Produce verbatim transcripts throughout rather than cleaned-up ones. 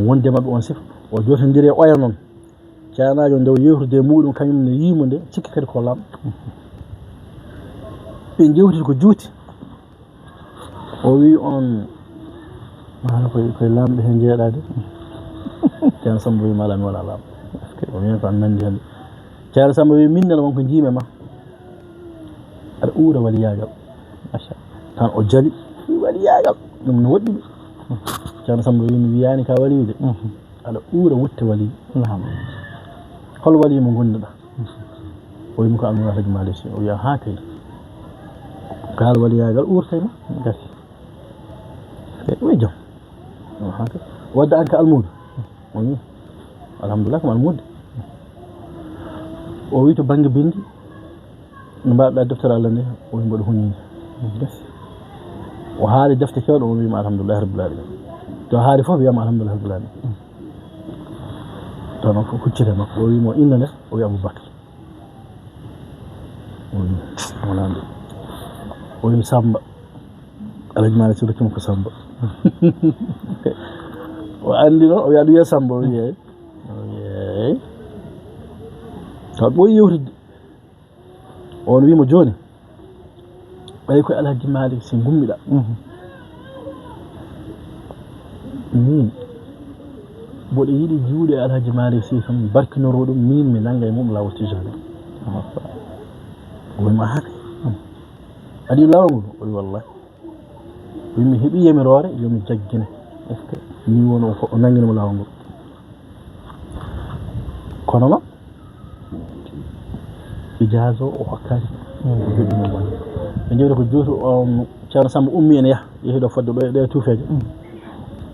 Wonde maɓɓe on sifa, o jotondiri e oya noon. Ceernaajo nde o yewtude e muɗum, kañum ne yiimo nde, sikki kadi ko laamɗo. Ɓe jewtiti ko juuti. O wi on, maana koye, koye laamɓe heen jeeɗaade. Ceerno Samba wi, "Mala mi wona laamɗo." O wi ko an nanndi heen. Ceerno Samba wi, "Min nana won ko njiimi ma. Aɗa uura waliyaagal." Machallah. Tan o jali, wi, "Waliyaagal? Ɗum no woɗɗi mi." Ceerno Samba wi, "Mi wiyaani ka waliyu de. Mhm. Aɗa uura wutte waliyu." Naam. "Hol waliyu mo ngonduɗa?" O wi mi, "Ko Almami Alhaji Malick Sy." O wi, "Haa kay. Kaal waliyaagal uurtay ma." Gasi. Wi jam. Haa kay. "Wadda an ka almuudo?" O wi, "Alhamdulillah, ko mi almuudo." O wi, "To bannge binndi, no mbaɗɗa deftere Allah nde?" O wi, "Mboɗo huññi nde." Gasi. O haali defte keewɗe, o wi ma, "Alhamdulillah Rabbil Alamin." To haali fof, wiyama, "Alhamdulillah Rabbil Alamin." Tan o huccita makko, o wi mo, "Innde nde?" O wi, "Abubakar." O wi, "Wonaa nde." O wi, "Samba." Alhaji Malick Sy rokki mo ko Samba. O anndi noon, o wi, "Aɗa wiya Samba?" O wi, "Eey." O wi, "Eey." Taw ɓooyi yewtidde. On wi mo, "Jooni, ɓay koye Alhaji Malick Sy ngummiɗa. Mhm. Min, mboɗo yiɗi juuɗe Alhaji Malick Sy kam, barkinoro ɗum, min mi nannga e mum laawol Tijani." O wi mo, "Haa kay. Aɗa yiɗi laawol ngol?" O wi, "Wallahi." Wi, "Mi heɓi yamiroore, yo mi jaggine." Est-ce que? Ni woni o fo-, o nanngini mo laawol ngol. Kono noon, ijaaza o, o hokkaani. Mm. O joɗɗini mo. Ɓe njewti ko juuti, on Ceerno Samba ummi ene yaha, yehi ɗo fodde ɗo e ɗe tuufeeje. Mm.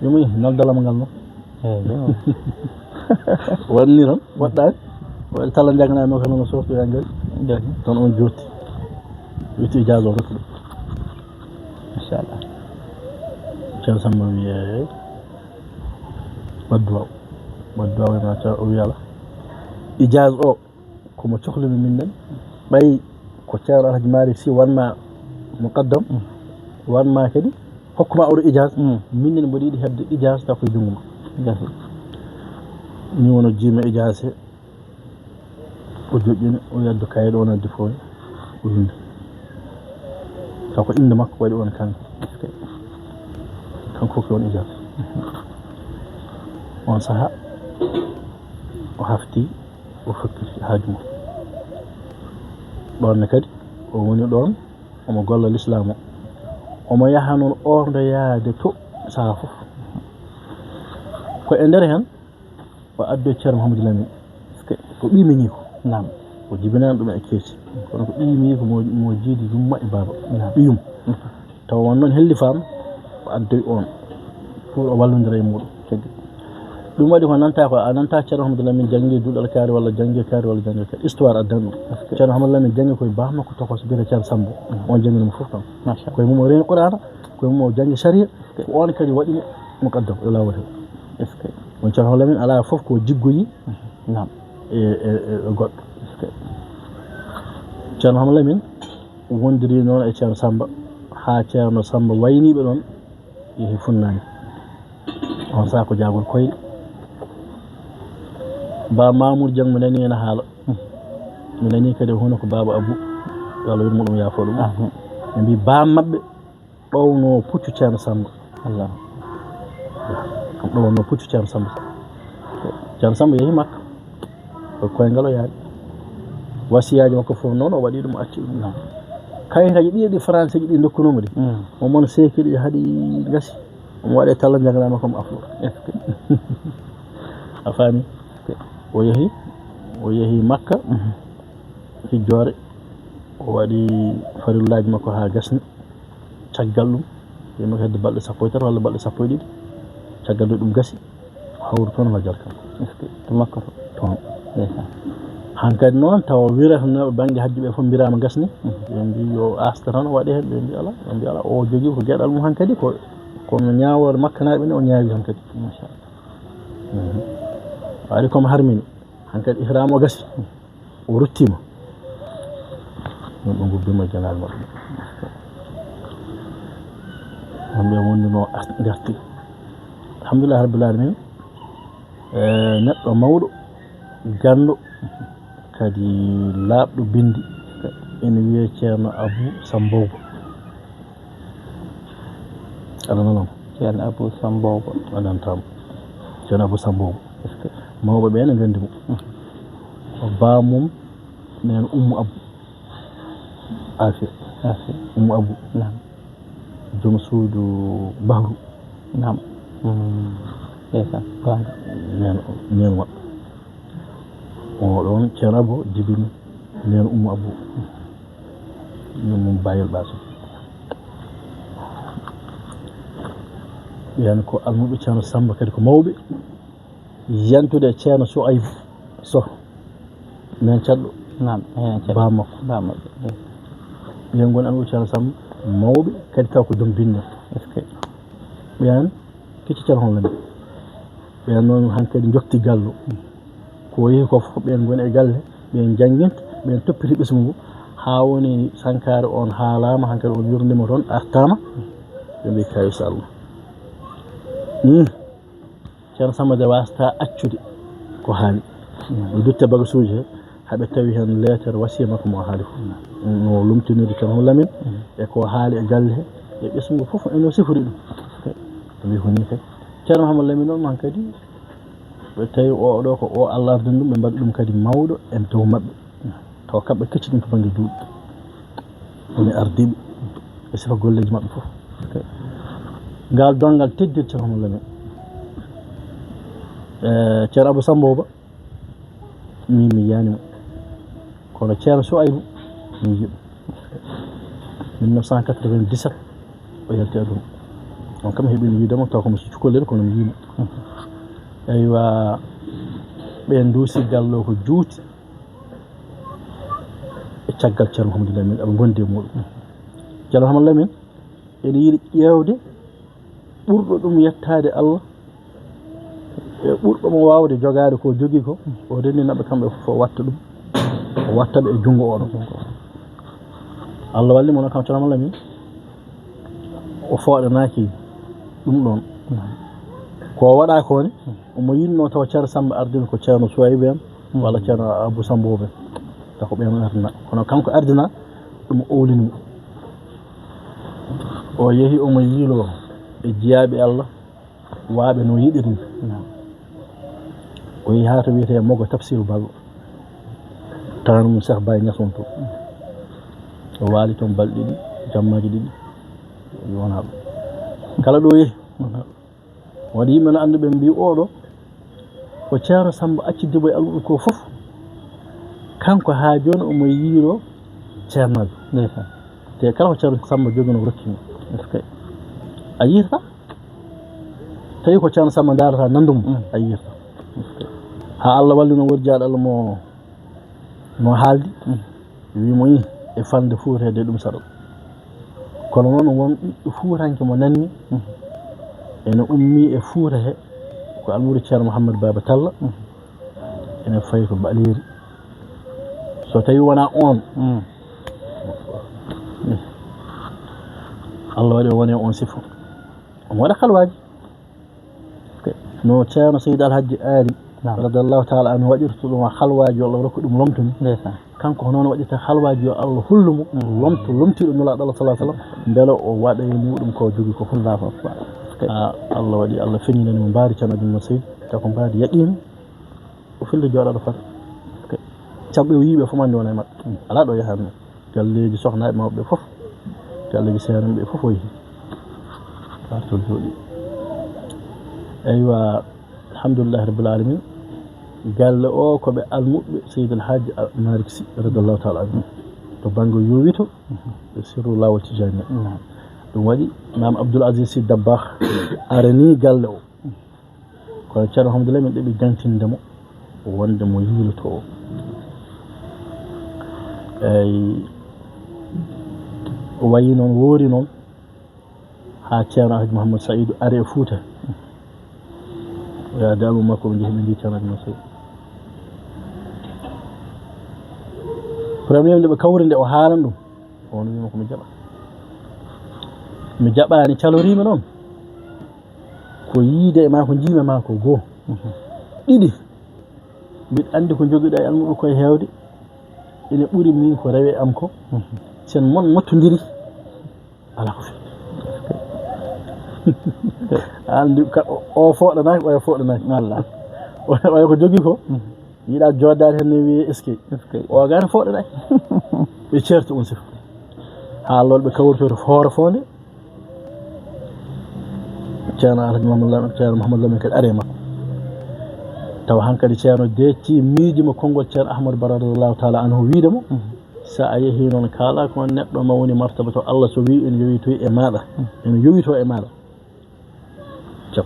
Wi mo, "Ih, nodda lam ngal noon." Eey, yo. Waɗni noon, waɗɗaani. Waɗi talla njaganaani mo, kono no softoya ngari. Ngari. Tan on jootti. Witti ijaaza o rokki ɗum. Machallah. Ceerno Samba wi, "Eey, waddu waaw. Waddu waaw, e ma Ceerno," o wi, "Ala. Ijaaza o, ko mo cohlumi min nen. Ɓay ko Ceerno Alhaji Malick Sy wanma muqaddam, mm, wanma kadi, hokkuma oɗo ijaaza. Mm. Min nen mboɗo yiɗi heɓde ijaaza taw koye junngo ma." Gasi. Ni woni o jiimi ijaaza he. O joƴƴini, o yaddi kayit o, o noddi fof, o winndi. Taw ko innde makko waɗi on kanko. Kanko hokki on ijaaza. On sahaa, o hafti, o fakkiti haaju mum. Ɗoon ne kadi, o woni ɗoon, omo golla lislaam o. Omo yaha noon orndoyaade to sahaa fof. Ko e nder heen, o addoyi Ceerno Mouhamadou Lamine. Est-ce que? Ko ɓiy miñiiko. Naam. O jibinaani ɗum e keeci. Kono ko ɓiy miñiiko mo, mo jiidi yumma e baaba. Naam. Ɓiyum. Mhm. Tawa on noon hellifaama, o addoyi on pour o wallondira e muɗum. Tigi. Ɗum waɗi ko nanta ko, a nanta Ceerno Mouhamadou Lamine janngi duɗal kaari walla janngi kaari walla janngi kaari. Histoire addan ɗum. Est-ce que? Ceerno Mouhamadou Lamine janngi koye baa makko tokoso biyetee Ceerno Sambo. Mhm. On janngini mo fof tan. Machallah. Koye mum o reeni Qur'aana, koye mum o janngi sariya, ko on kadi waɗi mo muqaddam e laawol heen. Est-ce que? On Ceerno Mouhamadou Lamine alaa fof ko jiggoyi. Mhm. Naam. E, e, e, e goɗɗo. Est-ce que? Ceerno Mouhamadou Lamine wondiri noon e Ceerno Samba, haa Ceerno Samba wayniiɓe ɗoon yehi funnaange. On sahaa ko jaagol koyɗe. Ba Mamour Dieng mi nani ena haala. Mi nani kadi hono ko Baaba Abou, yo Allah yurmo ɗum, yaafo ɗum. Amin. Ɓe mbi ba maɓɓe ɗowno puccu Ceerno Samba. Allah. Ɗum ɗowno puccu Ceerno Samba. Ceerno Samba yehi Makka. Ko koyngal o yaari. Wasiyaaji makko fof noon o waɗi ɗum, o acci ɗum. Naam. Kayitaaji ɗi, ɗi Français ji ɗi ndokkunomo ɗi. Mm. O mon seeki ɗi, haɗi ngasi. Omo waɗe talla, njaganaama ko mo afo. Est-ce que? A faami? O yehi, o yehi Makka, mhm, hijjoore, o waɗi farillaaji makko haa gasni. Caggal ɗum, yimɓe hedde balɗe sappo e tati walla balɗe sappo e ɗiɗi. Caggal nde ɗum gasi, o hawri toon Majjal kan. Est-ce que to Makka to? Toon. Ndeysaan. Hankadi noon, tawa wiratnooɓe bannge hajju ɓe fof mbiraama gasni. Mhm. Ɓe mbi yo asta tan o waɗe heen, ɓe mbi ala, ɓe mbi ala, o jogii ko geɗal mum hankadi, ko, kono ñaawoore Makkanaaɓe ne o ñaawi hankadi. Machallah. Mhm. Waɗi komo harmini, hankadi ihraam o gasi. O ruttiima. Ɗum ɓe ngubbiima e janaale maɓɓe. Kamɓe wonduno as-, ngarti. Alhamdulillah Rabbil Alamin. E, neɗɗo mawɗo, ganndo, kadi laaɓɗo binndi, ene wiyee Ceerno Abuu Sammba Boobo. Aɗa nana mo? Ceerno Abuu Sammba Boobo. A nanataa mo. Ceerno Abuu Sammba Boobo. Mawɓe ɓee ne nganndi mo. Ko baamum neen Ummu Abuu. Aasiya. Aasiya. Ummu Abuu. Naam. Joom suudu Bahru. Naam. Mm. Ndeysaan. Goonga. Neen, neen maɓɓe. O ɗoon Ceerno Abuu jibini neen Ummu Abuu. Ɗum mum Bayel Ɓaaso. Ɓeen ko almuɓɓe Ceerno Sammba, kadi ko mawɓe. Yantude Ceerno Suwaybu Soh. Men caɗɗo. Naam, heen caɗɗo. Baa makko. Baa makko. Ɓeen ngoni almuɓɓe Ceerno Sammba mawɓe, kadi taw ko joom binndi. Est-ce que? Ɓeen kecci Ceerno Hamadu Lamin. Ɓeen noon hankadi njokti gallo. Ko yehi ko fof, ɓeen ngoni e galle, ɓeen njannginta, ɓeen toppiti ɓesngu ngu, haa woni sankaare on haalaama, hankadi on yurndima toon, artaama, ɓe mbi, "Kayo, so Allah." Hmm. Ceerno Sammba de waasata accude ko haali. Ɓe dutte bagasuuji he, haa ɓe tawi heen leetere wasiya makko mo o haali ko. No lumtiniri Ceerno Lamin, e ko haali e galle he, e ɓesngu ngu fof, ene o sifori ɗum. Ɓe mbi, "Ko nii kay." Ceerno Hamadu Lamin noon, noon kadi, ɓe tawi o ɗo ko o Allah ardini ɗum, ɓe mbaɗi ɗum kadi mawɗo e dow maɓɓe. Taw kamɓe kecci ɗum to bannge duuɓi. Woni ardiiɓe e sifa golleeji maɓɓe fof. Ngal donngal teddinta hono Lamin. E, Ceerno Abuu Sammba Boobo, min mi yiyaani mo. Kono Ceerno Suwaybu, mi yiyi ɗum. Mille neuf cent quatre-vingt-dix-sept, o yalti aduna. On kam heɓini yiide mo, taw ko mo cukalel, kono mi yiyi mo. Eywa, ɓe nduusi gallo ko juuti e caggal Ceerno Mouhamadou Lamine, aɓe ngondi e muɗum. Ceerno Mouhamadou Lamine ene yiɗi ƴeewde ɓurɗo ɗum yettaade Allah, e ɓurɗo mo waawde jogaade ko jogii ko, o renndina ɓe kamɓe fof, o watta ɗum, o watta ɓe e junngo oɗo. Allah walli mo no kam Ceerno Mouhamadou Lamine, o fooɗanaaki ɗum ɗoon. Ko o waɗa ko ne, omo yiɗno taw Ceerno Sammba ardina ko Ceerno Suwaybu en, walla Ceerno Abuu Sammba Boobo en. Taw ko ɓeen o ardina. Kono kanko ardina, ɗum owlini mo. O yehi omo yiiloo e jiyaaɓe Allah, waaɓe no yiɗiri ni. O yehi haa to wiyetee Mogo Tafsiru Ballo. Taanum Seex Baay Ñas on to. O waali toon balɗe ɗiɗi, jammaaji ɗiɗi. Wonaa ɗum. Kala ɗo yehi. Waɗi yimɓe no annduɓe mbi oɗo ko Ceerno Sammba accidde mo e almuɓɓe ko fof. Kanko haa jooni omo yiiloo ceernaajo. Ndeysaan. Te kala ko Ceerno Sammba jogino rokki mo. Est-ce que a yiirta? Tawi ko Ceerno Sammba ndaarata nanndum, mm, a yiirta. Est-ce que? Haa Allah walli no wodi jaaɗo Allah mo, mo haaldi. Mm. Wi mo, "Ih, e falnde Fuuta he de ɗum saɗo." Kono noon won ɓiɗɗo fuutanke mo nanni, ene ummi e Fuuta he, ko almuudo Ceerno Mouhammad Baaba Talla, ene fayi to Baɗeeri. So tawi wonaa oon, mm, Allah waɗi o woni e oon sifo. Omo waɗa halwaaji. No Ceerno Seydi Alhajji Aali, naam, radiyallahu taala anhu waɗirta ɗum halwaaji, yo Allah rokku ɗum lomtude. Ndeysaan. Kanko ko noon waɗirta halwaaji, yo Allah hullu mo, mm, lomtu, lomtiiɗo Nulaaɗo Allah sallallahu alaihi wasallam, mbele o waɗa e muɗum ko jogii ko fof. Allahu akbar. Ah, Allah waɗi, Allah feññinani mo mbaadi Ceerno Abdul Seydi, taw ko mbaadi yaqiin, o filli jooɗaɗo fat. Camɓe o yiiɓe fof mande wona e maɓɓe. Mm. Alaa ɗo yahanno. Galleeji sohnaaɓe mawɓe ɓe fof, galleeji seeranɓe ɓe fof o yehi. Haa to jooɗi. Eywa, alhamdulillahi rabbil alamin. Galle o ko ɓe almuɓɓe Seydi El Hadji Malick Sy, radiyallahu taala anhu. To bannge yowito, e sirru laawol Tijaani. Naam. Ɗum waɗi Maam Abdoul Aziz Sy Dabakh arani galle o. Kono Ceerno Hamadu Lamin ɗeɓi gantinde mo wonde mo yiiloto o. Eyi, o wayi noon, woori noon, haa Ceerno Alhaji Mouhammad Saïdou ari e Fuuta. O yaha daamu makko, ɓe njehi ɓe mbii Ceerno Alhaji Mouhammad Saïdou. Premier nde ɓe kawri nde o haalan ɗum, on wiima ko mi jaɓa. Mi jaɓaani, caloriima noon. Ko yiide e maa ko njiimi e maa ko goo. Mhm. Ɗiɗi, mbiɗa anndi ko njogiɗa e almuɓe koye heewde, ene ɓuri min ko rewe am ko. Sen mon mottondiri, ala ko fi. Anndi ka, o, o fooɗanaaki, oya fooɗanaaki. Wallaahi. Oya, oya ko jogii ko, yiɗa jooɗaade heen ne wiyee eskey. Eskey. O gaata fooɗanaaki. Ɓe ceerti on sifa. Haa lool ɓe kawritoto hoore foonde. Ceerno Alhaji Mamadou Lamine, Ceerno Mahamadou Lamine kadi ari e makko. Tawa hankadi Ceerno deeƴti miijo mo konngol Ceerno Ahmadou Baro radiyallahu taala anhu wiide mo, so a yehii noon kala ko neɗɗo mawni martaba to Allah so wii ene yowitoy e maaɗa, ene yowito e maaɗa. Jam.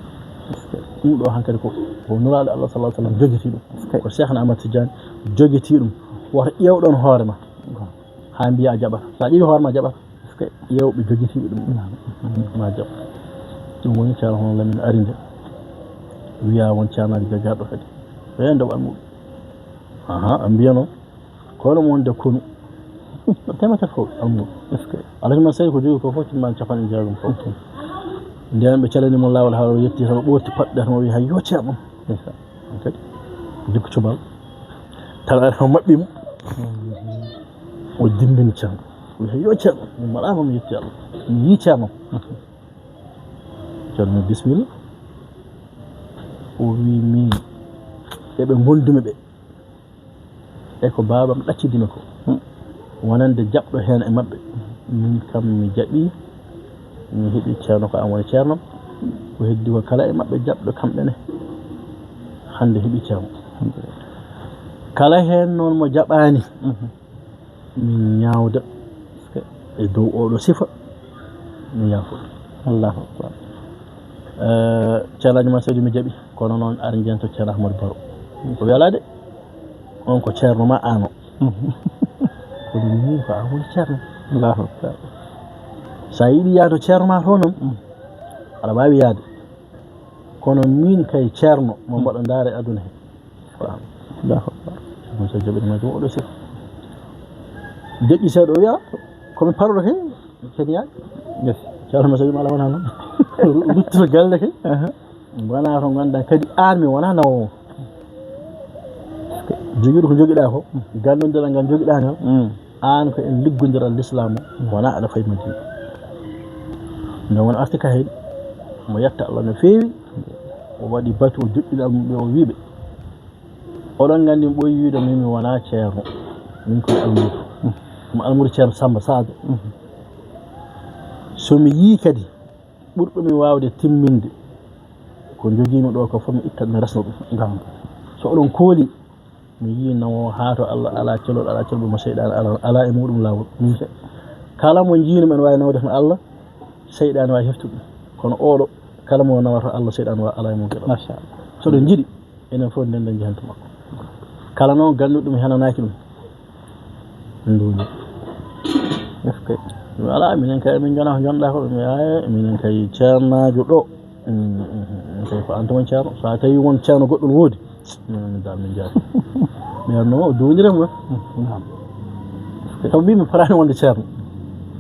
Ɗum ɗo hankadi ko, ko Nulaaɗo Allah sallallahu alaihi wasallam jogitii ɗum. Ko Cheikhna Ahmad Tidiane jogitii ɗum. Woto ƴeew ɗoon hoore ma. Haa mbiya a jaɓata. So a ƴeewi hoore ma jaɓata. Ƴeew ɓe jogitiiɓe ɗum. Ma jaɓ. Ɗum woni Ceerno hono Lamine ari nde. Wiya won Ceernaajo jagaaɗo kadi. Ɓe nde almuɓe. Aha, a mbiya noon. Kono mo wonde konu. Temeter fof almuɓe. Est-ce que Alhaji Masari ko jogi ko fof timmaani capanɗe jeegom fof. Ndeen ɓe calani mo laawol haa o yetti tan o ɓoorti paɗɗe tan o wiyi hay yo Ceerno. Kadi. Jikku cubal. Tan ari o maɓɓi mo. O dimbini Ceerno. O wiyi yo Ceerno, mi malaama mi yetti Allah. Mi yii Ceerno. Ceerno mi bismilla. O wii min eɓe ngondumi ɓe. E ko baabam ɗaccidimi ko. Wonande jaɓɗo heen e maɓɓe. Min kam mi jaɓi. Mi heɓi Ceerno ko an woni Ceerno. Ko heddi ko kala e maɓɓe jaɓɗo kamɓe ne. Hannde heɓi Ceerno. Kala heen noon mo jaɓaani. Min ñaawda e dow oɗo sifa. Mi yaafo. Allahu akbar. Eh, Ceerno Alhaji Masari mi jaɓi. Kono noon ar njento Ceerno Ahmadu Baro. Ko welaade. On ko Ceerno ma ano. Kono min ko an woni Ceerno. Allahu akbar. So a yiɗi yaade Ceerno ma to noon. Aɗa waawi yaade. Kono min kay Ceerno mo mbaɗa ndaare aduna he. Allahu akbar. Ɗum so jaɓi ma ɗum oɗo sifa. Deƴƴi seeɗa o wiya, ko mi paroɗo he, kadi yaade. Yes. Ceerno ma so wiima ala wona noon. Ruttude galle ke. Wona to ngannduɗaa kadi aan mi wona nawoowo. Jogiiɗo ko jogiɗaa ko, ganndondiral ngal jogiɗaa ngal. Aan ko en liggondiral lislaam o, wona aɗa fayi Madina. Nde won arti ka heen, mo yetta Allah no feewi, o waɗi batu, o joɗɗini almuɓe, o wiiɓe. Oɗon nganndi mi ɓooyi wiide min mi wona ceerno, min ko almuudo. Ko mi almuudo Ceerno Samba Sadio. So mi yii kadi ɓurɗo mi waawde timminde, ko jogiimi ɗo ko fof mi itta mi resna ɗum. Ngam so oɗon kooli, mi yii nawo haa to Allah alaa celol, alaa celɓe mo seyɗaane alaa, alaa e muɗum laawol. Kala mo njiinum en waawi nawde hono Allah, seyɗaane waawi heftude ɗum. Kono oɗo, kala mo nawata Allah, seyɗaane waawi alaa e mum geɗal. Machallah. So ɗo njiɗi, enen fof nden nden njahantu makko. Kala noon ganduɗo ɗum henanaaki ɗum. Nduuñi. Est-ce que ɗum alaa, minen kay min njonaa ko njonɗaa ko ɗum. Aaye, minen kay ceernaajo ɗo. Mm, mm, mm, kay ko an tan woni ceerno. So a tawi won ceerno goɗɗo no woodi, minen min dal min jaari. Mbiyan no o duuñire mum. Naam. Taw mbi mi faraani wonde ceerno.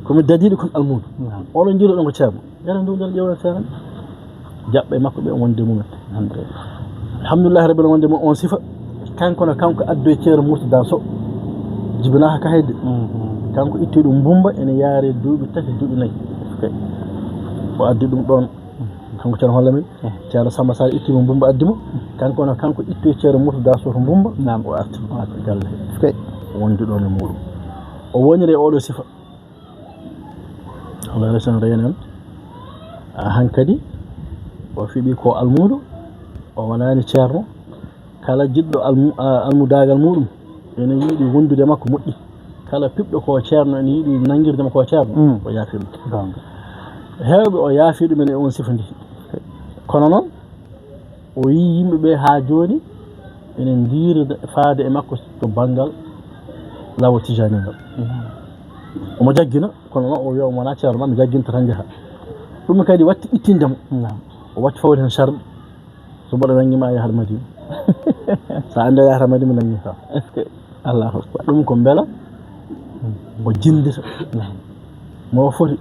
Ko mi dadiiɗo kon almuudo. Naam. Oɗon njiɗo ɗon ko ceerno. Yara ndu nder ƴeewna seeɗa. Jaɓɓe makko ɓe wonde mumen. Alhamdulillah. Alhamdulillah rabbil alamin, wonde mo on sifa. Kanko no kanko addoy ceerno Murtada Sow. Jibinaa ka hayde. Mhm. Kanko itti ɗum Mbumba ene yaare duuɓi tati, duuɓi nayi. Ok. O addi ɗum ɗoon. Kanko Ceerno holla min. Mhm. Ceerno Samba Sall itti mo Mbumba addi mo. Kanko no kanko itti Ceerno Murtada Sow to Mbumba. Naam. O arti. O arti galle. Ok. Wonde ɗoon e muɗum. O woniri e oɗo sifa. Allah resen renen. A hankadi o fiɓi ko almuudo, o wonani ceerno. Kala jiɗɗo almu-, a-, almudaagal muɗum ene yiɗi wondude makko moƴƴi. Kala piɓɗo ko ceerno ene yiɗi nangirde makko ko ceerno, mm, o yaafi ɗum. Gonga. Heewɓe o yaafi ɗum ene on sifa ndi. Kono noon, o yii yimɓe ɓe haa jooni ene ndiira faade e makko to banngal laawol tijaani ngal. Mm. Omo jaggina, kono noon o wiya omo wona ceerno ma, mi jagginta tan njaha. Ɗum kadi watti ittinde mo. Naam. O watti fawde heen sarɗi. So mboɗo nanngi ma a yahat Madina. So a anndaa yahat Madina, mi nanngi ta. Est-ce que Allahu akbar. Ɗum ko mbela o jinndita. Naam. Mo foti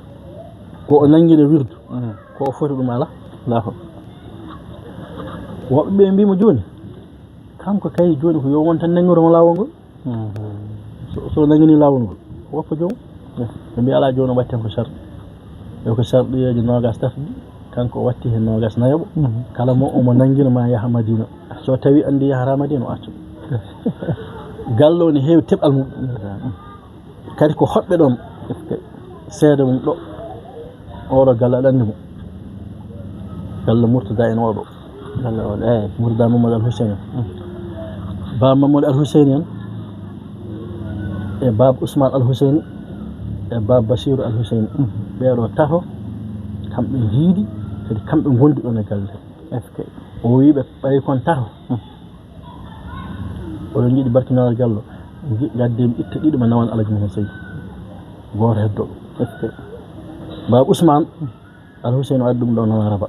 ko o nanngina wirdu. Mm. Ko o foti ɗum alaa. Allahu akbar. Woɓɓe ɓe mbiima jooni, Kanko kay jooni ko yo won tan nanngiroma laawol ngol. Mhm. So, so nanngini laawol ngol, woppa joom. Ɓe mbiya alaa jooni o waɗten ko sarɗi. Yo ko sarɗiyeeji noogas tati ɗi, kanko o watti heen noogas nayaɓo. Mhm. Kala mo omo nanngina ma yaha Madina. So tawi anndi yahata Madina, o acca. Galle o ne heewi teɓal mum. Mhm. Kadi ko hoɓɓe ɗoon seede mum ɗo. Oɗo galle aɗa anndi mo. Galle Murtada en oɗo. Galle oɗo, eey. Murtada Mamadou Al Hussein. Mm. Baaba Mamadou Al Hussein en, e baaba Ousmane Al Hussein, e baaba Basiru Al Hussein. Mm. Ɓeeɗo tato, kamɓe njiidi, kadi kamɓe ngondi ɗoon e galle. Est-ce que? O wii ɓe, ɓay kon tato. Mm. Oɗon njiɗi barkinawal gallo, nji-, ngadde mi itta ɗiɗo mi nawan Alhaji Mouhamed Seydou. Gooto heddo. Est-ce que? Baaba Ousmane, Al Hussein o addi ɗum ɗo noon Araba.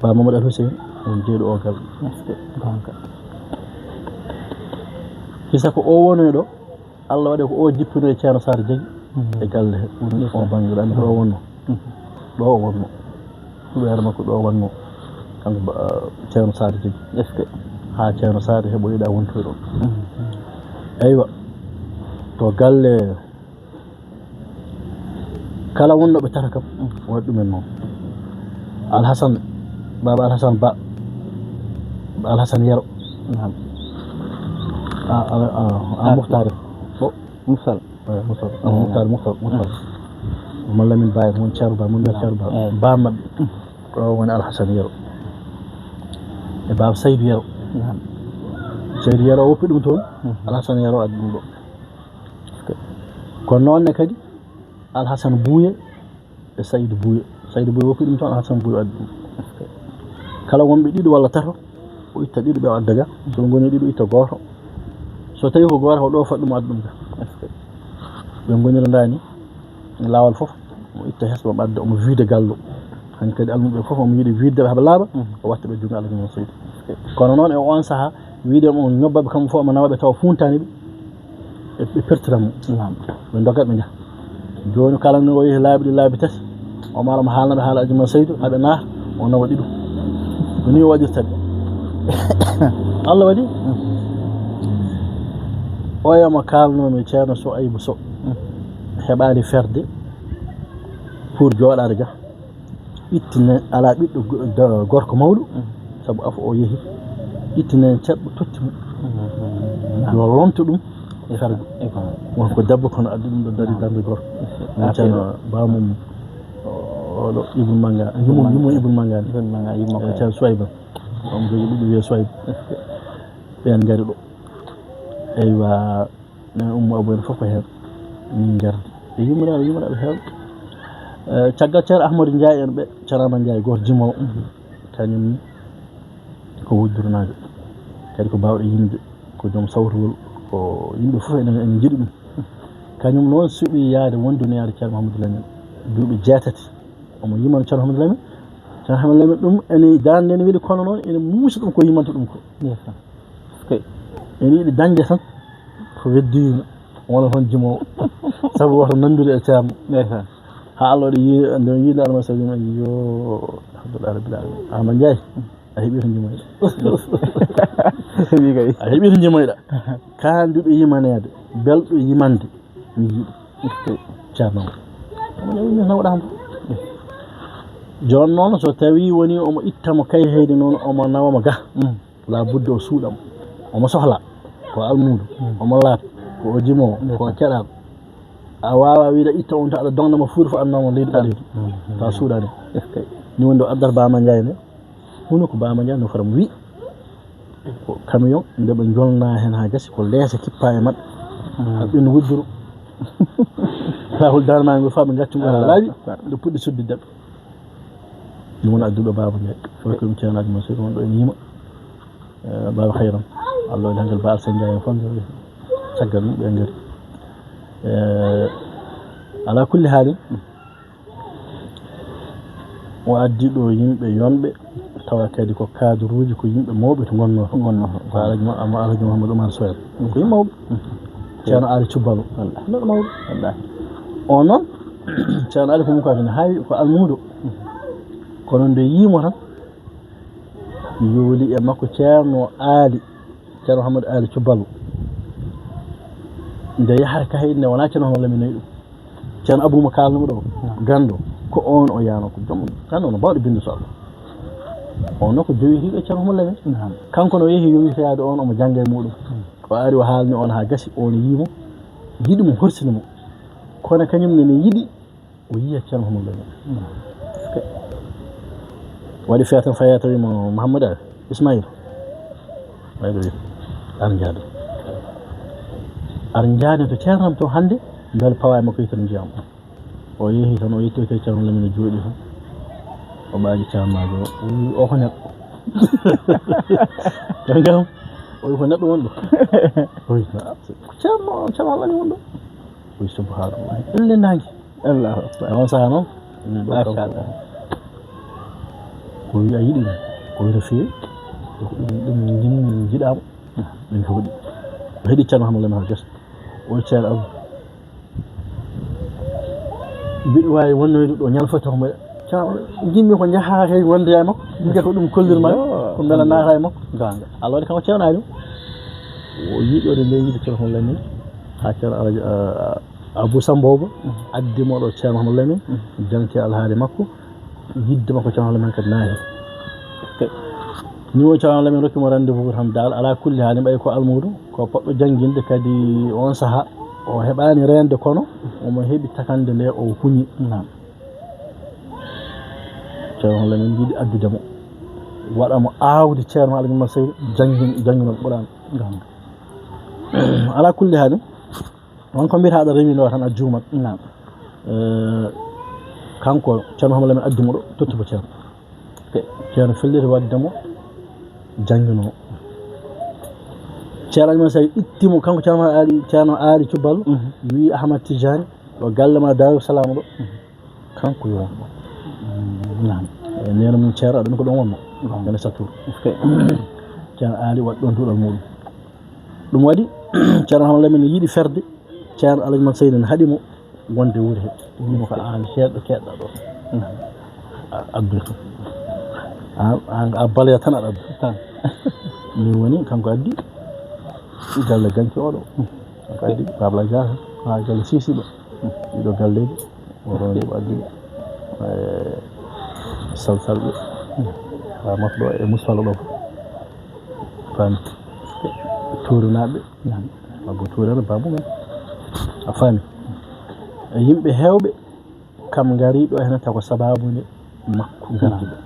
Baaba Mamadou Al Hussein, on jeeɗo o gallo. Est-ce que? Gonga. Hisa ko o wonoyɗo, Allah waɗi ko o jippino e Ceerno Saar Jagi e galle he. Ɗum o bannge ɗo, anndi ko ɗo o wonno. Ɗo o wonno. Ɗum ɓeere makko ɗo o wonno. Kanko ba, Ceerno Saar Jagi. Est-ce que? Haa Ceerno Saar heɓoyiɗa wontoy ɗon. Eywa. To galle kala wonno ɓe tata kam, waɗi ɗumen noon. Alhasan, baaba Alhasan Ba, Alhasan Yero. Naam. A, a, a, a, Muxtaar. Bo. Musal. Eh, Musal. Eh, Muxtaar, Muxtaar, Muxtaar. Malla min Baye, mon Ceerno Ba, mon Ceerno Ba. Eh. Ba maɓɓe. Ɗo woni Alhasan Yero. E baaba Saydu Yero. Naam. Saydu Yero o woppi ɗum toon. Mhm. Alhasan Yero addi ɗum ɗo. Kono noon ne kadi, Alhasan Buuye e Saydu Buuye. Saydu Buuye woppi ɗum toon, Alhasan Buuye addi ɗum. Kala wonɓe ɗiɗo walla tato, o itta ɗiɗo ɓe o adda ga. So ɓe ngoni ɗiɗo, itta gooto. So tawi ko gooto, ko ɗo fat ɗum adda ɗum ga. Ɓe ngonira ndani, laawol fof, mo itta hesɓe, mo adda, omo wiide gallo. Hankadi almuɓe fof, omo yiɗi wiidde ɓe haɓa laaɓa, mhm, o watta ɓe junngo Alhaji Mouhamed Seydou. Kono noon e on sahaa, wiide mo ñobba ɓe kamɓe fof, omo nawa ɓe tawa funtani ɓe, ɓe, ɓe pertiran mo. Naam. Ɓe ndoga ɓe njaha. Jooni kala ni o yehi laabi ɗi laabi tati, o mara mo haalna ɓe haala Alhaji Mouhamed Seydou, haɓe naata, o nawa ɗiɗo. Ko ni o waɗirta ɓe. Allah waɗi, mm, oya mo kaalnoomi Ceerno Soaybu Sow, mm, heɓaani ferde pour jooɗaade ga. Ittine, alaa ɓiɗɗo go-, do-, gorko mawɗo, mm, sabu afo o yehi. Ittine ceɗɗo totti mo. Mm. Yo lonto ɗum e fergo. E ko. Won ko debbo kono addi ɗum ɗo dari, naam, darnde gorko. Affaire. Ceerno Bamum, o-, oɗo Ibn Manga, yumum, yumum Ibn Manga. Ibn Manga, yumum. Eh, ko Ceerno Soayba. Omo jogii ɓiɗɗo wiyee Soayba. Ɓeen ngari ɗo. Eywa. Nen Ummu Abu en fof ko heen. Min ngardi. E yummiraaɓe, yummiraaɓe heewɓe. Eh, caggal Ceerno Ahmadu Njaay en ɓe, Ceerno Ahmadu Njaay gooto jimoowo. Kañum ni ko wujjuranaajo. Kadi ko baawɗo yimde, ko joom sawtugol, ko yimɓe fof ene, ene njiɗi ɗum. Kañum noon suɓii yaade wondude yaade Ceerno Mahamadou Lamine. Duuɓi jeetati. Omo yimano Ceerno Mahamadou Lamine. Ceerno Mahamadou Lamine ɗum ene daande ene weli kono noon ene muusi ɗum ko yimanta ɗum ko. Ndeysaan. Ene yiɗi dañde tan ko weddiino, wona toon jimoowo. Sabu woto nanndude e Ceerno. Ndeysaan. Haa Allah waɗi yi-, nde o yiide Almasiihu, yo, alhamdulillahi rabbil aalamiin. Amadou Ndiaye, a heɓii to jimoyɗa. Wi kay. A heɓii to jimoyɗa. Kaanduɗo yimaneede, belɗo yimande, mi yiɗi. Ceerno. Omo ƴeewi mi nawɗa mo. Jooni noon, so tawii woni omo itta mo kay heyde noon, omo nawa mo ga. Mm. Laa budda o suuɗa mo. Omo sohla. Ko almuudo. Mm. Omo laaɓi. Ko o jimoowo. Ko o keɗaaɗo. A waawaa wiide itta on, ta aɗa doŋna mo fuuɗi fof, annoo mo leydi ɓaleedu. Mm. Tawa suuɗaani. Ni woni ɗo addata Baama Njaay nde. Huno ko Baama Njaay no fara mo wi. Ko camion, nde ɓe njolnaa heen haa gasi, ko leese kippaa e maɓɓe. Mm. Haa ɓe no wudduru. Laawol Daande Maayo ngol faa ɓe ngacci ngol haa laaɓi, nde puɗɗi suddidde ɓe. Ɗum woni adduɗo Baaba Njaay. Foti ko ɗum Ceerno Alhaji Mansuur wonɗo ene yima. Eh, Baaba Hayran. Allah waɗi hanngal Ba Alsan Njaay en fof ngari. Caggal ɗum ɓe ngari. Eh, alaa kulli haalin, o addi ɗo yimɓe yonɓe, tawa kadi ko cadre uji, ko yimɓe mawɓe to ngonnoo to. Ngonnoo to. Ko Alhaji Mo-, Alhaji Mouhamadou Oumar Sow en. Ko yimɓe mawɓe. Mhm. Ceerno Aali Cubbalo. Wallaahi. Neɗɗo mawɗo. Wallaahi. On noon, Ceerno Aali ko mum ko aduna, hay ko almuudo. Mhm. Kono nde yii mo tan, yooli e makko Ceerno Aali. Ceerno Mouhamadou Ali Thioub Ballo. Nde yahata Kahédou nde wonaa Ceerno Mouhamadou Lamine nayi ɗum. Ceerno Abou mo kaalnumi ɗo, ganndo, ko oon o yaano ko joom ganndo no baawɗo binnde so Allah. Oon noon ko jowitiiɗo Ceerno Mouhamadou Lamine. Kanko no yehi yowitoyaade oon omo jannga e muuɗum. O ari o haalni oon haa gasi, oon yiyi mo, yiɗi mo, horsini mo. Kono kañum ne, ne yiɗi o yiya Ceerno Mouhamadou Lamine. Waɗi feere tan, fayaa tawi mo Mouhamadou Ali Ismaïl. Waɗi ɗo wiyi, ar njaade. Ar njaade to Ceerno am to hannde, mbele pawaay makko yitere njiyam. O yehi tan, o yetti, o tawi Ceerno Lamine jooɗi tan. O ɓaaji Ceerno maajo o, o wi, "O ko neɗɗo?" Tan kam, o wi, "Ko neɗɗo won ɗo?" O wi, "Ah, ko Ceerno, Ceerno Lamine won ɗo?" O wi, "Subhanallah, elle naange." Allahu akbar. On sahaa noon, ɗum ɗo kanko. Machallah. Ko wi a yiɗi ɗum, ko wi no feewi. Ko ɗum, ɗum njimmi, njiɗaama. Ɗum jooɗi. O heɗi Ceerno Hamadu Lamine Haal Gesa. O Ceerno Abou. Mbiɗo waawi wonnoyde ɗo ñande fof taw mbaɗa. Ceerno, njimmi ko njahaa kay wonde e makko. Mbiyata ko ɗum kollirma. Yo. Ko mbela naata e makko. Goonga. Allah waɗi kanko Ceerno Aliou. O yiɗoyde nde yiɗi Ceerno Hamadu Lamine. Haa Ceerno Alaji, ah, Abou Samba Oba, addi mo ɗo Ceerno Mouhamadou Lamine, janti alhaali makko, yidde makko Ceerno Mouhamadou Lamine kadi naati. Ni o Ceerno Mouhamadou Lamine rokki mo rendez-vous tan dal, ala kulli haali, ɓay ko almuudo, ko poɗɗo jannginde kadi on saha, o heɓaani reende kono omo heɓi takande nde o huñi. Naam. Ceerno Mouhamadou Lamine yiɗi addude mo, waɗa mo aawdi Ceerno Alaji Mouhamadou Seydi, janngin-, janngino Qur'an. Naam. Ala kulli haali, on ko mbiyata aɗa rewi ɗo tan a juumat. Naam. Eh, kanko Ceerno Hamadu Lamine addi mo ɗo, totti mo Ceerno. Ke-, Ceerno felliti waɗde mo jannginoo. Ceerno Alima Sey itti mo, kanko Ceerno Ali, Ceerno Ali Cubballo, mhm, wi Ahmad Tidiane, ɗo galle ma Daaru Salaam ɗo. Mhm. Kanko yo won ɗo. Mm, naam. E neene mum Ceerno, ɗum ko ɗon wonno. Naam. Ene Satour. Ok. Ceerno Ali waɗi ɗon duɗal muɗum. Ɗum waɗi, Ceerno Hamadu Lamine yiɗi ferde, Ceerno Alaji Mak Seydi ne haɗi mo wonde wuuri he. Wii mo ko aan ceerɗo keedɗa ɗo. A, addu tan. A, a, a baloya tan aɗa addu. Tan. Ɗum woni kanko addi galle Ganki oɗo. Kanko addi Babla Dia haa galle Sisi ɗo. Ɗiɗo galleeji. Oɗo ni ko addi, eh, salsalɓe. Haa makko ɗo e Musfala ɗo. Faami. Tuurinaaɓe. Abbo Tuurere baabu men. A faami. E yimɓe heewɓe kam ngari ɗo hena taw ko sababu nde makko gardi ɗo.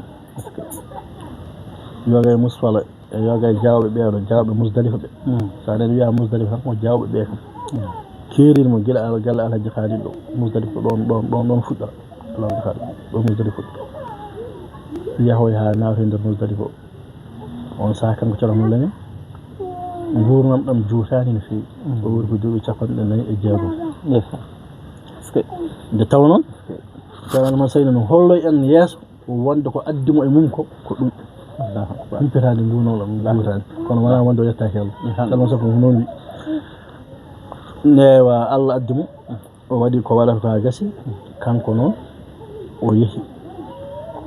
Yoga e Musfala. E yoga e Jaawɓe ɓeeɗo, Jaawɓe Musdalifa ɓe. Mm. So a nani wiya Musdalifa tan, ko Jaawɓe ɓe kam. Mm. Keeriri mo gila Al-, galle Alhaji Khalil ɗo. Musdalifa ko ɗon, ɗon, ɗon, ɗon fuɗɗata. Alhaji Khalil, ɗo Musdalifa fuɗɗata. Yahoy haa naata e nder Musdalifa o. On saha kanko Ceerno Hamadu Lamine, nguurnam ɗam juutaani no feewi. Mm. O wuuri ko duuɓi capanɗe nayi e jeegom. Ndeysaan. Est-ce que nde tawnoo, Ceerno Alhaji Seydi no holloy en yeeso, wonde ko addi mo e mum ko, ko ɗum. Allahu akbar. Humpitaade nguurndam ɗam, Allahu, juutaani. Kono wonaa wonde o yettaaki Yalla. Alhamdulillah. Kala mo sago ko noon wi. Ndewa Allah addi mo, o waɗi ko waɗata ko haa gasi, kanko noon o yehi.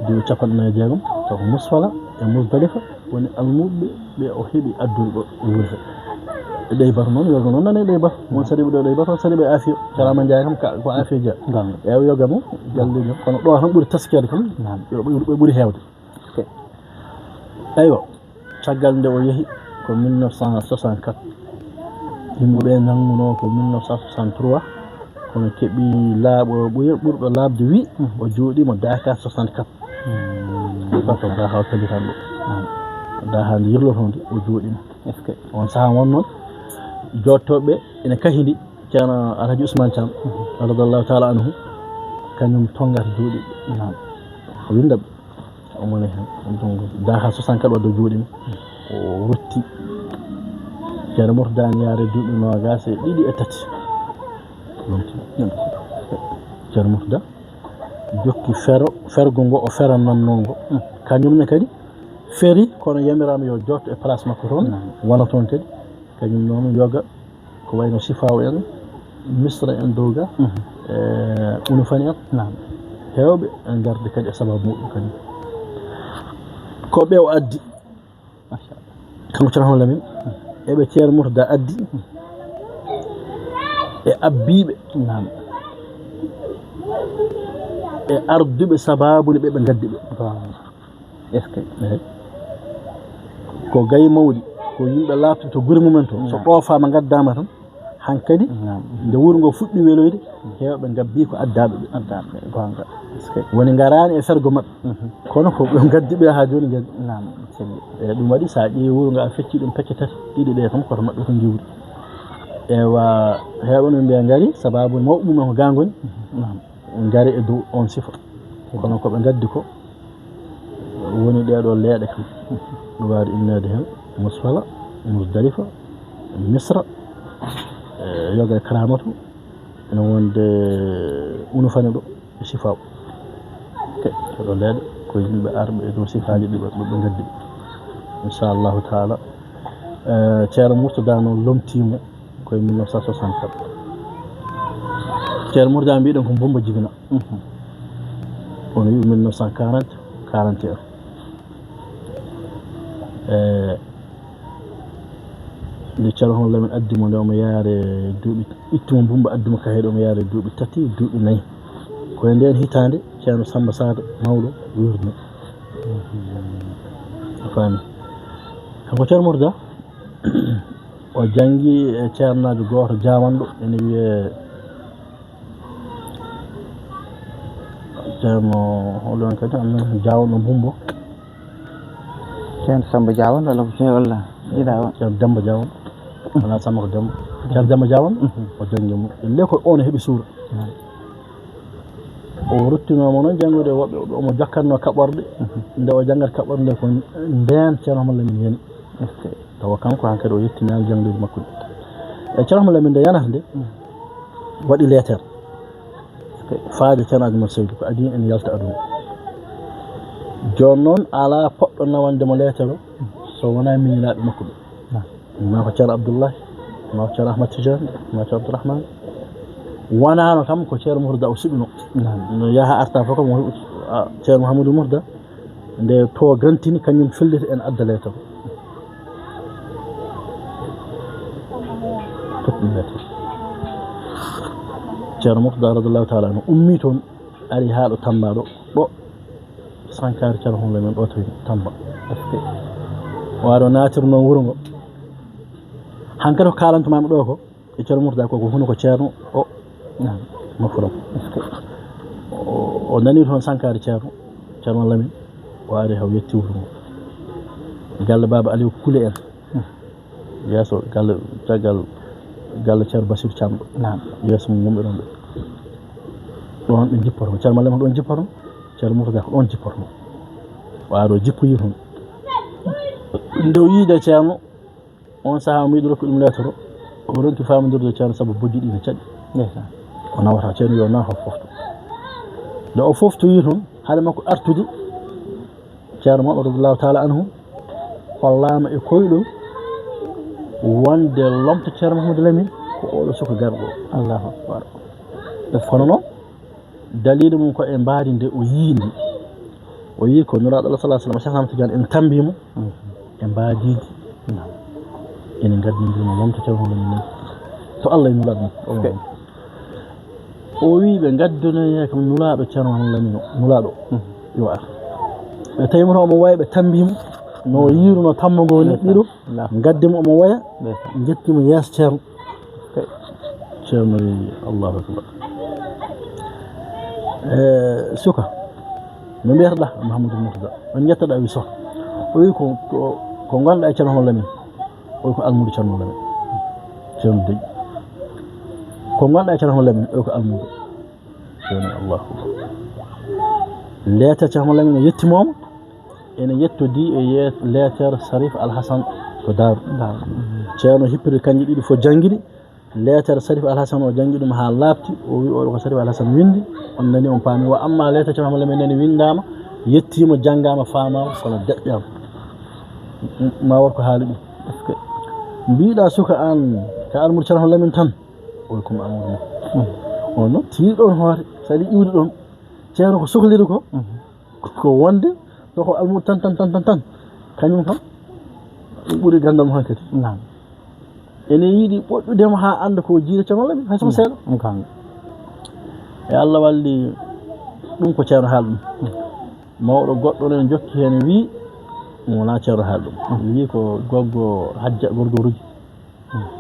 Duuɓi capanɗe nayi e jeegom, taw ko Musfala e Musdalifa woni almuuɓe ɓe o heɓi addude ɗo e wuuri he. E Ɗeybata noon, yoga noon nana e Ɗeybata. Won sariɓe ɗo e Ɗeybata, won sariɓe e Afiya. Ceerno Amadou Ndiaye kam ka, ko Afiya jeyaa. Ngam. Ewa yoga mo, galle jam. Kono ɗo tan ɓuri taskeede kam. Naam. Ɓe, ɓe, ɓe ɓuri heewde. Ok. Eywa, caggal nde o yehi ko mille neuf cent soixante-quatre. Yimɓe ɓe nanngunoo ko mille neuf cent soixante-trois, kono keɓi laaɓo ɓuy-, ɓurɗo laaɓde wi, o jooɗiima Dakar soixante-quatre. Hmm. Ɗo ko Daha o tabitan ɗo. Hmm. Daha nde yirlotonde, o jooɗiima. Est-ce que on sahaa won noon, jooɗtooɓe ene kahidi Ceerno Alhaji Ousmane Thiam, mhm, radiyallahu taala anhu, kañum tonngata juuɗe. Naam. O winnda ɓe. Omo ne heen. Donc, Daha soixante-quatre wadde o jooɗiima. O rutti. Ceerno Murtada ne yaare duuɓi noogaas e ɗiɗi e tati. Ceerno Murtada jokki fero, fergo ngo o ferannoo ngo. Kañum ne kadi feri, kono yamiraama yo jooɗo e place makko toon, naam, wona toon kadi. Kañum noon yoga ko wayno Sifaaw en, Misra en dow ga, mhm, e Unufani en. Naam. Heewɓe en ngardi kadi e sababu muɗum kadi. Ko ɓe o addi. Machallah. Kanko Ceerno Hamadu Lamin, eɓe Ceerno Murtada addi, e abbiiɓe, naam, e arduɓe sabaabu nde ɓe, ɓe ngaddi ɓe. Waaw. Est-ce que? Eey. Ko gay mawɗi, ko yimɓe laaɓtuɓe to gure mumen to. So, naam, ɗoofaama, ngaddaama tan, hankadi, naam, nde wuro ngo fuɗɗi weloyde, heewɓe ngabbii ko addaaɓe ɓe. Addaaɓe ɓe, goonga. Est-ce que? Woni ngaraani e fergo maɓɓe. Mhm. Kono ko ɓe ngaddi ɓe haa jooni ngari. Naam, selli. Eey, ɗum waɗi so a ƴeewi wuro ngo a fecci ɗum pecce tati, ɗiɗi ɗe tan koto maɓɓe ko ngiwri. Ewa, heewɓe no mbiya ngari, sabaabu mawɓe mumen ko gaa ngoni. Mhm. Naam. Ngari e dow on sifa. Kono ko ɓe ngaddi ko woni ɗee ɗoo leeɗe kam. Ɗum waawi inneede heen Musfala, Musdalifa, Misra, e yoga e Karamatu, ene wonde Unufani ɗo, e Sifaaw. Ke-, ɗee ɗoo leeɗe ko yimɓe arɓe e dow sifaaji ɗi ɓe, ɓe ngaddi. Inchallahu taala, eh, Ceerno Murtada noon lomtiimo ko e mille neuf cent soixante-quatre. Ceerno Murtada mbiɗen ko Mbumba jibina. Mhm. Kono wi mille neuf cent quarante, quarante et un. E nde Ceerno Mouhamadou Lamine addi mo, nde omo yaare duuɓi, itti mo Mbumba, addi mo Kaheeɗo, omo yaare duuɓi tati, duuɓi nayi. Ko e ndeen hitaande Ceerno Samba Sadio mawɗo wirni. A faami? Kanko Ceerno Murtada, o janngi e ceernaajo gooto jaawanɗo, ene wiyee Ceerno, hol on kadi, am nan jaawanɗo Mbumbo. Ceerno Samba Jaawanɗo, walla ko Ceerno, walla Jiɗa on? Ceerno Demba Jaawanɗo. Wona Samba ko Demba. Ceerno Demba Jaawanɗo, mhm, o janngi mo. Nde ko on heɓi suura. Mhm. O ruttinoo mo noon janngude woɓɓe, omo jokkatnoo kaɓorɗe. Mhm. Nde o janngata kaɓorɗe nde, ko ndeen Ceerno Mouhamadou Lamine yani. Tawa kanko hankadi o yettinaani jangdeeji makko ɗi. E Ceerno Mouhamadou Lamine nde yanata nde, mm, waɗi leeter. Faade Ceerno Adama Seydou ko adii en yalta aduna. Jooni noon alaa poɗɗo nawande mo leeter o, so wonaa miñiraaɓe makko ɓe. Naam. Maa ko Ceerno Abdullahi, maa ko Ceerno Ahmad Tijani, maa ko Ceerno Abdourahmane. Wonaano kam ko Ceerno Murtada o suɓinoo. Naam. No yaha arta fof kam, o heɓi, a, Ceerno Mouhamadou Murtada, nde to gantini, kañum felliti en adda leeter. Totti leeter. Ceerno Murtada radiyallahu taala anhu ummi toon, ari haa ɗo Tamba ɗo, ɗo sankaare Ceerno Mouhamadou Lamine ɗo to Tamba. Est-ce que? O ari o naatirnoo wuro ngo. Hankadi ko kaalanto maami ɗo ko, e Ceerno Murtada ko, ko hono ko Ceerno o, naam, no fuɗɗam. Est-ce que? O, o nani toon sankaare Ceerno, Ceerno Lamine, o ari haw yetti wuro ngo. Galle Baaba Aliou Kule en. Hmm. Yeeso galle, caggal galle Ceerno Basiru Caam ɗo. Naam. Yeeso mum wonɓe ɗon ɓe. Ɗon ɓe jippoto. Ceerno Mouhamadou Lamine ko ɗon jippoto. Ceerno Murtada ko ɗon jippoto. O ari o jippoyi toon. Nde o yiide Ceerno, on sahaa omo yiɗi rokki ɗum leeter o, o ronki faamondirde e Ceerno sabu bojji ɗi ne caɗi. Ndeysaan. O nawata Ceerno yo na o fofto. Nde o foftoyi toon, hade makko artude, Ceerno Mouhamadou radiyallahu taala anhu hollaama e koyɗol wonde lomto Ceerno Mouhamadou Lamine ko oɗo suka garɗo. Allahu akbar. Kono noon, daliilu mum ko e mbaadi nde o yii ndi. O yii ko Nulaaɗo Allah sallallahu alaihi wasallam, Cheikh Ahmad Tidiane, en tambi mo, mhm, e mbaadiiji. Naam. Ene ngaddindiri mo, momta Ceerno Mouhamadou Lamine. To Allah e Nulaaɗo mum. Ok. O wii ɓe, ngaddonoyee kam Nulaaɗo Ceerno Mouhamadou Lamine o, Nulaaɗo. Mhm. Yo ar. Ɓe tawi mo to omo waya, ɓe tambi mo. No, mhm, yiiruno tammo ngo ni, ndeysaan, ɗiɗo. Allahu. Ngaddi mo omo waya. Ndeysaan. Njetti mo yeeso Ceerno. Ceerno wi, Allahu akbar. Eh, suka, no mbiyata-ɗaa? Mouhamadou Murtada. On njetta-ɗaa? Wi, Soh. O wi, ko, ko, ko ngon-ɗaa e Ceerno Mouhamadou Lamine? O wi, ko almuudo Ceerno Mouhamadou Lamine. Ceerno deƴƴi. Ko ngon-ɗaa e Ceerno Mouhamadou Lamine? O wi, ko almuudo. Ceerno, Allahu akbar. Leeter Ceerno Mouhamadou Lamine o yettinooma, ene yettodii e ye-, leeter Sarif Al Hasan to Daaru. Daaru. Ceerno hippiri kannji ɗiɗi fof, janngi ɗi. Leeter Sarif Al Hasan o janngi ɗum haa laaɓti, o wi, oɗo ko Sarif Al Hasan winndi, on nani, on paami. Wa amma leeter Ceerno Mouhamadou Lamine nani winndaama, yettiima, janngaama, faamaama, kono deƴƴaama. M-, ma wood ko haali ɗum. Est-ce que mbiɗa suka aan, ka almuudo Ceerno Mouhamadou Lamine tan? O wi, ko mi almuudo makko. Mm. On noon tiiɗi ɗon hoore, so aɗa iwde ɗon. Ceerno ko sohliri ko, mhm, ko wonde ɗo ko almuudo tan, tan, tan, tan, tan. Kañum kam, ɗum ɓuri ganndal mo hankadi. Naam. Ene yiɗi ɓoɗɗude mo haa annda ko jiiɗa Ceerno Lamin, hay so ko seeɗa. E Allah walli ɗum ko Ceerno haali ɗum. Mawɗo goɗɗo noon jokki heen wii, wonaa Ceerno haali ɗum. Wii ko goggo Hajja, gorgo Ruji.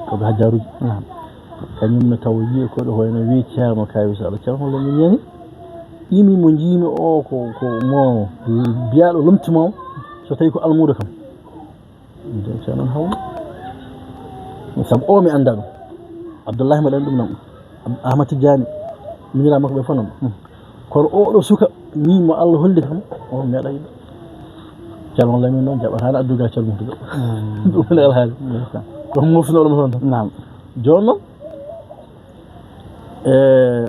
Goggo Hajja Ruji. Kañum ne taw yii ko ɗo hoyno wii Ceerno Kaawi so Allah Ceerno holla min yani. Imi mo njiimi o ko, ko mo biyaaɗo lomti mo so tawi ko almuudo kam. Ɗum Ceerno on hawno. Sabu o mi annda ɗum. Abdullahi mbaɗani ɗum nam. Ahmad Tijjani, miñiraa makko ɓe fof nam. Kono oɗo suka, min mo Allah holli kam, o meeɗa yiɗo. Ceerno Lamin noon jaɓataano addugal Ceerno Murtada. Ɗum woni alhaali. Ko moftinooɗo mo toon tan. Naam. Jooni noon, e,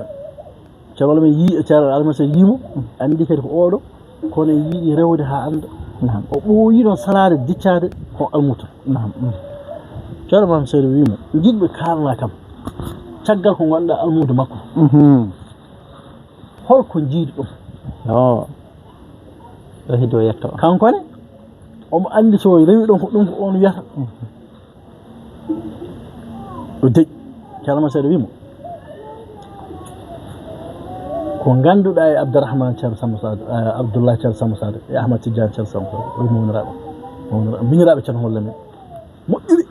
Ceerno Lamin yii, Ceerno Almasi yii mo, anndi kadi ko oɗo, kono yiɗi rewde haa annda. Naam. O ɓooyi noon salaade, diccaade ko almuudo. Naam. Ceerno Maam Seydi wii mo, njiɗmi kaalana kam, caggal ko ngonɗa almuudo makko. Holko njiidi ɗum? Yo. Ɗo hido yetto. Kanko ne, omo anndi so rewi ɗon ko ɗum ko on wiyata. Ɗo deƴ. Ceerno Maam Seydi wii mo, ko ngannduɗaa e Abdourahmane Ceerno Samba Sadio, e Abdoulaye Ceerno Samba Sadio, e Ahmad Tidiane Ceerno Samba Sadio, o wii mawniraaɓe, mawniraaɓe, miñiraaɓe Ceerno Holle men. Moƴƴuɓe.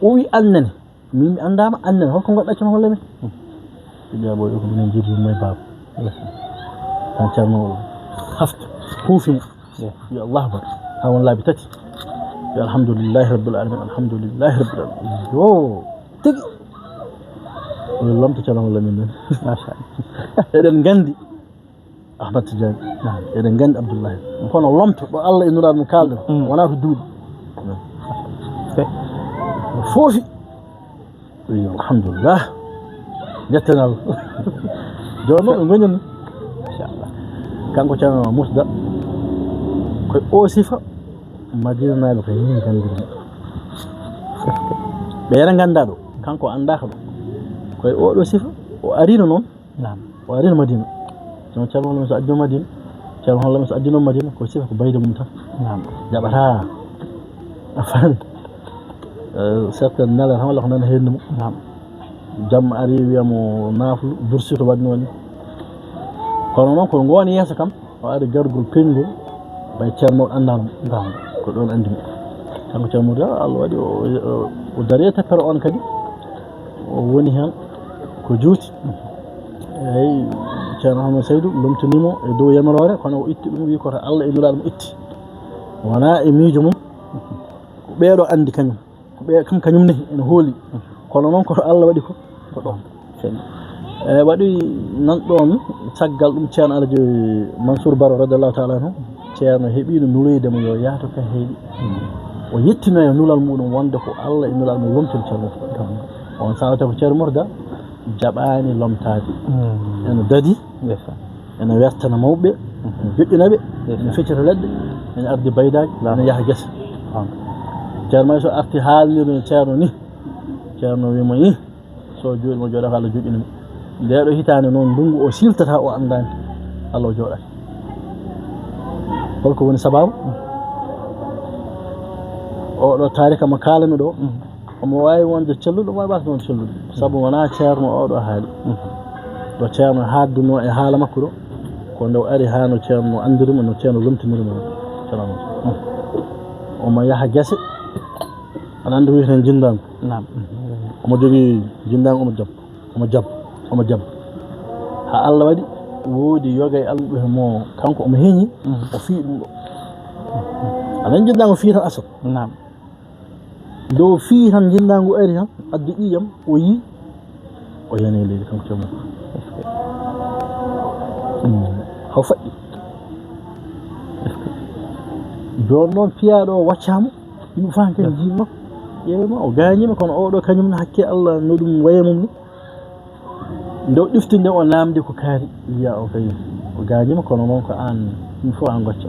O wii annene. Min mi anndaama, annden holko ngonɗa Ceerno Holle men? Ɓe ɓiya ɓooy ko minen jiidu yumma e baaba. Tan Ceerno o hafti, huufi mo. Yo Allahu akbar. Haa won laabi tati. Yo alhamdulillahi rabbil alamin, alhamdulillahi rabbil alamin. Yo, tigi. O lomto Ceerno Holle men nden. Machallah. Eɗen nganndi Ahmad Tidiane. Eɗen nganndi Abdullahi. Kono lomto ɗo Allah e Nulaaɗo mum kaalɗen, wonaa to duuɗi. Foofi. Wi, alhamdulillah. Njettenal. Jooni noon ɓe ngoni ni. Machallah. Kanko Ceerno Murtada, ko o sifa Madinanaaɓe ko ni nganndiri mo. Ɓe ene ngannda ɗo. Kanko anndaaka ɗo. Ko e oɗo sifa, o arino noon. Naam. O arino Madina. Ceerno Holle men so addino Madina. Ceerno Holle men so addino Madina, ko sifa ko bayda mum tan. Naam. Jaɓataa. A faami? Eh, certaine nala tan walla ko nana henndu mum. Naam. Jamma ari wiya mo naaflu, dursi to waɗi noon. Kono noon ko ngoon yeeso kam, o ari gargol peñgol, ɓay Ceerno anndaano mo. Naam. Ko ɗoon anndi mo. Kanko Ceerno Murtada, Allah waɗi o, o, o dari e tappere on kadi, o woni heen ko juuti. Eey, Ceerno Ahmad Saydu lomtini mo e dow yamiroore, kono o itti ɗum, wi ko to Allah e Nulaaɗo mo itti. Wonaa e miijo mum, ko ɓeeɗo anndi kañum. Ko ɓe kam kañum ne ene hooli. Kono noon ko to Allah waɗi ko, ko ɗoon. Eey, waɗi nan ɗoon, caggal ɗum Ceerno Alhaji Mansour Baro radiyallahu taala anhu, Ceerno heɓiino nuloyde mo yo yahto ka heeɗi. O yettinoya nulal muɗum wonde ko Allah e nulal mo lomtiri Ceerno Murtada. On saaha taw ko Ceerno Murtada jaɓaani lomtaade. Ene dadi, ene wertana mawɓe, ene joƴƴina ɓe, ene feccita leɗɗe, ene ardi baydaaji, ene yaha gese. Ceerno Mansour arti haalnino Ceerno ni. Ceerno wi mo, "Ih, so jooɗi mo jooɗa ko Allah joƴƴini mo." Nde ɗo hitaande noon, ndunngu o siltata, o anndaani Allah o jooɗata. Holko woni sababu? Oɗo taarika mo kaalami ɗo, omo waawi wonde celluɗo, omo waawi waasde wonde celluɗo. Sabu wonaa Ceerno oɗo haali. Ɗo Ceerno haaddunoo e haala makko ɗo, ko nde o ari haa no Ceerno anndiri mo, no Ceerno lomtiniri mo. Ceerno. Omo yaha gese, aɗa anndi ko wiyeten jinndaangu. Naam. Omo jogii jinndaangu, omo jabba, omo jabba, omo jabba. Haa Allah waɗi, woodi yoga e almuɓe mo, kanko omo heñi, o fii ɗum ɗo. Aɗa anndi jinndaangu fii tan asat. Naam. Nde o fii tan, jinndaangu ari tan, addi ƴiiƴam, o yii, o yani e leydi kanko Ceerno. Haw faɗɗi. Jooni noon, piyaaɗo o waccaama, yimɓe fof hankadi njii makko, ƴeewi ma, o gaañiima, kono oɗo kañum ne hakke Allah no ɗum waye mum ni. Nde o ɗifti nde o naamndi ko kaari, wiya o kay, o gaañiima, kono noon ko aan, ɗum fof aan gocca.